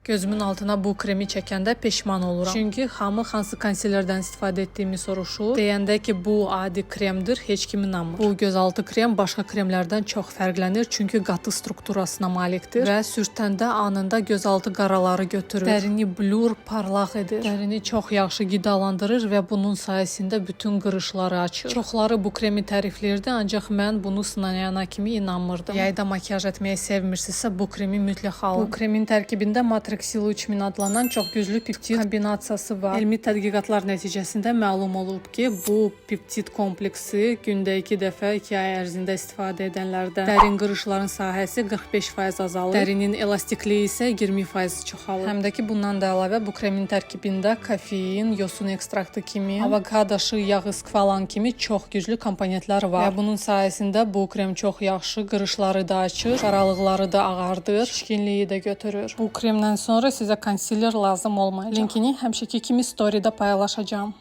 Gözümün altına bu kremi çəkəndə peşman oluram. Çünki hamı hansı konsilerdən istifadə etdiyimi soruşur. Deyəndə ki, bu adi kremdir, heç kim inanmır. Bu gözaltı krem başqa kremlərdən çox fərqlənir, çünki qatı strukturasına malikdir və sürtəndə anında gözaltı qaraları götürür. Dərini blur, parlaq edir. Dərini çox yaxşı qidalandırır və bunun sayəsində bütün qırışları açır. Çoxları bu kremi tərifləyirdi, ancaq mən bunu sınayana kimi inanmırdım. Yayda makiyaj etməyi sevmirsinizsə, bu kremi mütləq alın. Bu kremin tərkibində Matrixil 3000 adlanan çox güclü peptid kombinasiyası var. Elmi tədqiqatlar nəticəsində məlum olub ki, bu peptid kompleksi gündə 2 dəfə 2 ay ərzində istifadə edənlərdə dərin qırışların sahəsi 45% azalır. Dərinin elastikliyi isə 20% çoxalır. Həm də ki, bundan da əlavə bu kremin tərkibində kofein, yosun ekstraktı kimi, avokado şığı yağı, skvalan kimi çox güclü komponentlər var. Və bunun sayəsində bu krem çox yaxşı qırışları da açır, qaralıqları da ağardır, şişkinliyi də götürür. Bu kremdən sonra sizə konsiler lazım olmayacaq. Linkini həmişəki kimi storydə paylaşacağam.